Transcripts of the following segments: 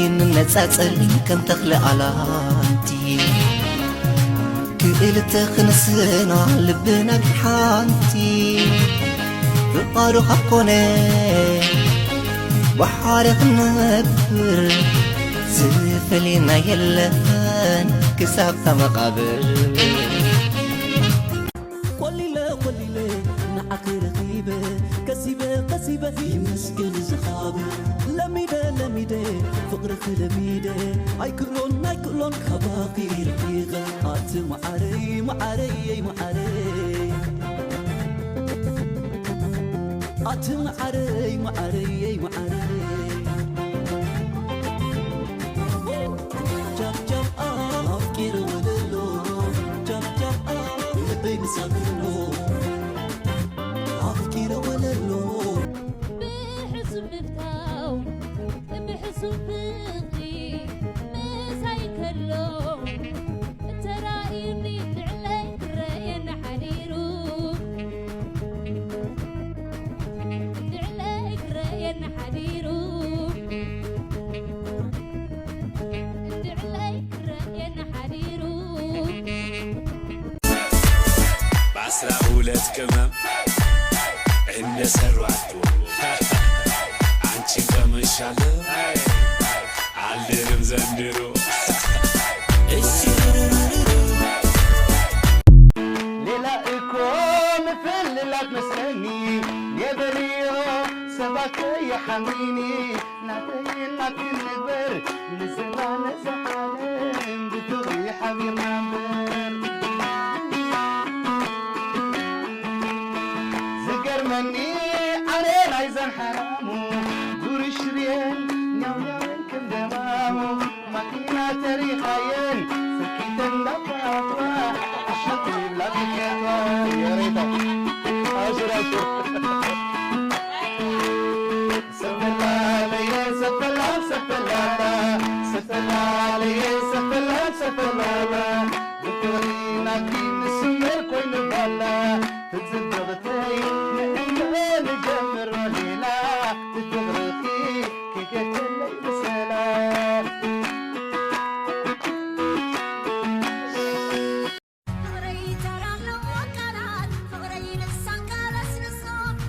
እንነጻጸል ከም ተኽለ ኣላንቲ ክልተ ክንስና ልብና ሓንቲ ፍቓዱ ካብ ኮነ ብሓደ ክንነብር ዝፈልየና የለን ክሳብ እታ መቓብር። ኮሊለ ኮሊለ ንዓኺ ረኺበ ከሲበ ከሲበ ይመስገን ዝሃበ ለሚደ ለሚደ ፍቕርኺ ለሚደ ኣይክእሎን ኣይክእሎን ካባኺ ርሒቐ ኣቲ መዓረይ መዓረይ መዓረይ ኣቲ መዓረይ መዓረይ መዓረይ ጃብጃብ ኣፍቂረ ወለሎ ጃብጃብ ልበይ ምሳክሎ ኣፍቂረ ወለሎ ብሕሱም ምፍታው ብሕሱም ፍቕሪ ምሳይ ከሎ ተራእዩኒ ልዕለይ ክረየኒ ሓዲሩ ልዕለይ ክረየኒ ሓዲሩ ልዕለይ ክረየኒ ሓዲሩ በአስራ ሁለት ቅመም እንደሰሯት ዶሮ አንቺ ቀምሻለሁ አልድርም ዘንድሮ። ሌላ እኮ ምፍልላት መስለኒ የበልዮ ሰባት ከይሓሚኒ ናተይ ናትኪ ንግበር ንስና ነዛ ዓለም ብፍቕሪ ሓቢርና እምበር ዝገርመኒ ኣነ ናይዘን ሓራሙ ጉርሽ ርየን ኛውኛውን ከም ደማሙ ማኪና ተሪኻየን ስኪተን ዳፋትዋ ኣሸት ይብላ ብኬቷ የሬታ ኣሽራቱ ሰፈላለየ ሰፈላ ሰፈላላ ሰፈላለየ ሰፈላ ሰፈላላ ብፍቕሪ ናትኪ ንስመር ኮይኑ ባላ ትጽብቕተይ ንእንዶ ንጀምሮ ሌላ ብፍቕርኺ ከይገደለይ ብሰላ ፍቕረይ ተራ ኣለዎ ቃላት ፍቕረይ ንሳካ ለስልሶ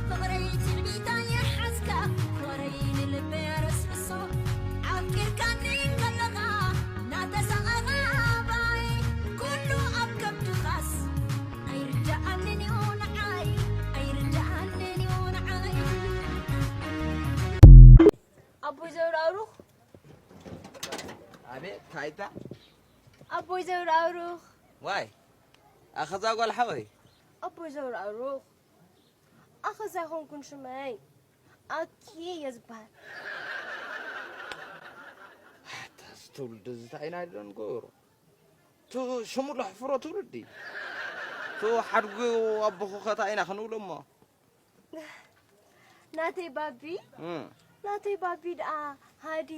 ፍቕረይ ትዕቢታ የሓዝካ ፍቕረይ ንልበይ ኣረስርሶ ዓቂርካኒ ከለኻ ናተሰቐቓ ኣባይ ኩሉ ኣብ ከብድኻስ ኣይርድኣንን እዩ ንዓይ ኣይርድኣንን እዩ ንዓይ ኣቦይ ዘውራሩኽ ኣቤት ታይታ ኣቦይ ዘውራሩኽ ዋይ ኣኸዛ ጓል ሓወይ ኣቦይ ዘውራሩኽ ኣኸዛ ይኾንኩን ሽመይ ኣኪ እየ ዝበሃል ኣታ እዚ ትውልዲ እዚ እንታይ ኢና ዶ ንገብሮ እቲ ሽሙ ለሕፍሮ ትውልዲ እቲ ሓድጉ ኣቦኹ ከታ ኢና ክንብሎ እሞ ናተይ ባቢ እም። ናተይ ባቢ ደኣ ሃዲ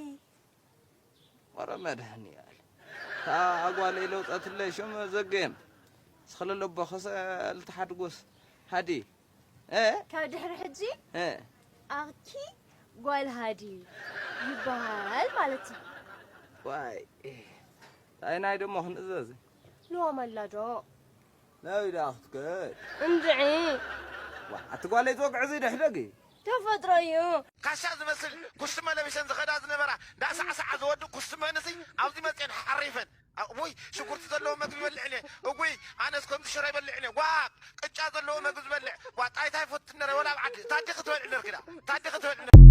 ወረ መድሃኒኣል እታ ኣጓለይ ለውጠትለይ ሽም ዘገየም ስኽለለቦ ኸሰ ልትሓድጎስ ሃዲ እ ካብ ድሕሪ ሕጂ እ ኣኺ ጓል ሃዲ ይበሃል ማለት እዩ ዋይ እንታይ ናይ ደሞ ክንእዘዝ ንዋም ኣላ ዶ ናበይ ደኣ ክትከድ እንድዒ ዋ ኣቲ ጓለይ ትወግዒ እዚ ደሕደጊ ተፈጥሮ እዩ ካሻ ዝመስል ኩስትመ ለቢሰን ዝኸዳ ዝነበራ እንዳሳዕሳዓ ዝወዱ ኩስትመንሲ ኣብዚ መፅየን ሓሪፈን እጉይ ሽጉርቲ ዘለዎ መግቢ ይበልዕ እየ እጉይ ኣነስ ከምዚ ሽሮ ይበልዕ እየ ዋ ቅጫ ዘለዎ መግቢ ዝበልዕ ዋ ጣይታ ይፈቱ ነረ ወላ ኣብ ዓዲ ታዲ ክትበልዕ ነርክዳ ታዲ ክትበልዕ